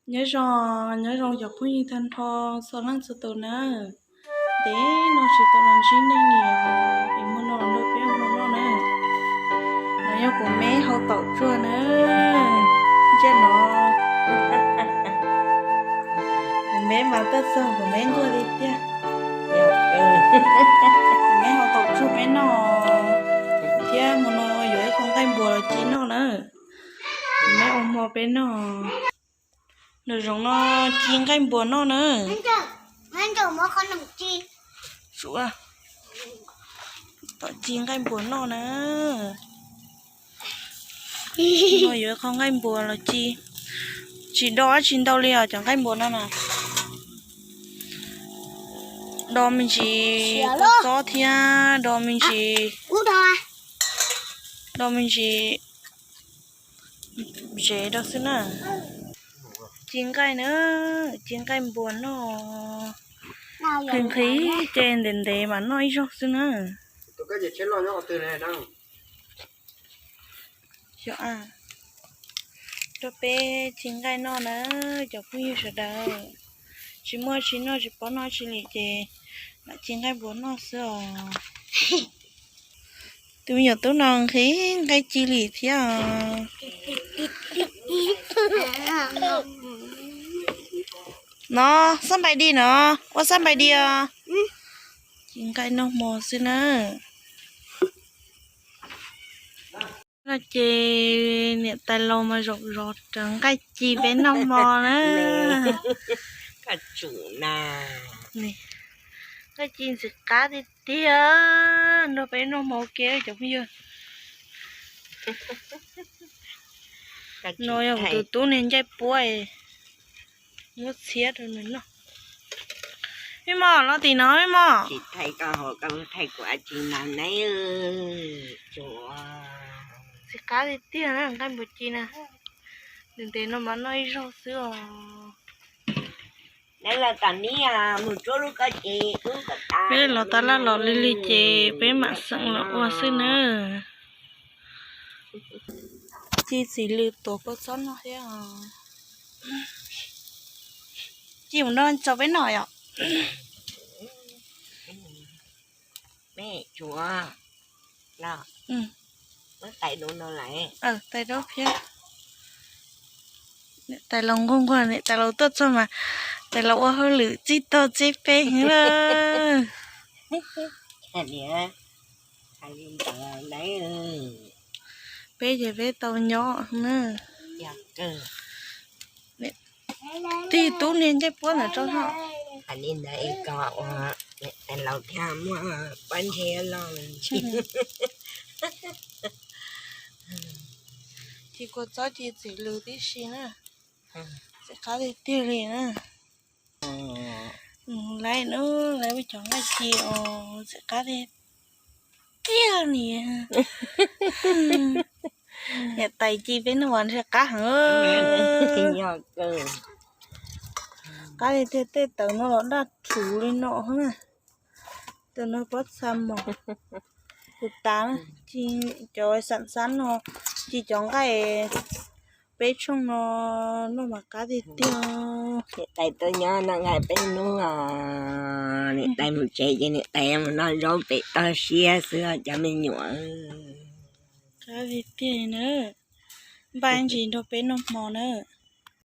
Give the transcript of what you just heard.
Nyob zoo, nyob zoo cov phooj ywg tag nrho txhua leej txhua tus na. Ntev no tsis tau los ntsib nej li os, es hmo no los nrog peb ua hmo noj na. No yog kuv meb hau taum tsuag na. Ntsej no, kuv meb mas tuaj txog kuv meb ntuag li tiag. Kuv meb hau taum tsuag peb noj, thiab hmo no yuav ib qho nqaij npuas los ci noj na. Kuv meb ua hmo peb noj. Nram zoov no ci nqaij npuas noj na. Tom ci nqaij npuas noj na. No yuav qho nqaij npuas los ci. Tsis do dab tsi ntau li os cov nqaij npuas no na. Do me ntsis kua txob thiab do me ntsis, do me ntsis zes rau xwb na. Ci nqaij na, ci nqaij npuas noj. Nqhis nqhis ces ntev ntev mas noj ib zaug xwb na. Xyov, rau peb ci nqaij noj na, cov phooj ywg sawv daws. Tsis muaj tsis noj tsis paub noj tsis li ces lam ci nqaij npuas noj xwb os. Tus me nyuam tub no nqhis nqaij ci li thiab os. No, xab npais di no, ua xab npais di os. Ci nqaij noj hmo xwb na. No ces niam tais laus mas zaum zov rau nqaij ci peb noj hmo na. Nqaij ci ntxim qab tiag tiag, nrog peb noj hmo ua ke cov phooj ywg. No yog kuv tus tub niag ncaij puab, muab txhiab rau nws noj. Mej mos, los tim no mej mos. Ntxim qab tiag tiag na nqaij npuas ci na. Ntev ntev no mas noj ib zaug xwb os. Peb los tas laj los lig lig ces peb mam xeem los ua xwb na. Ci txiv lws tuav kua txob noj thiab os. Ci mus noj tso peb noj yom. Tais dub phiab. Niam tais laus nquag nquag, niam tais laus tuaj txog mas tais laus ua hauj lwm txij tog txij peb heev lawm. Peb ces peb tau nyob na. Tig tub niag ncaij puab ntawm rau hauv. Tais laus thiaj muaj pob ntseg los. Ci kua txob ci txiv lws tib si na. Ntxim qab tiag tiag li na. Lawv no, lawv cov nqaij ci os, ntxim qab tiag tiag li. Niam tais ci peb noj mas ntxim qab heev. Qab tiag tiag, tej tawm no los daj rhuv li no na. Tawm no pob txha mos, tus tav, ci cov xam xab no, ci cov nqaij peb tshooj no, noj mas qab tiag tiag. Niam tais tuaj nyob noj nqaij peb hnub os, niam tais mus tsev ces niam tais mus noj zaub pem toj siab xwb os cov me nyuam. Qab tiag tiag na, npaj ntsis nrog peb noj hmo na.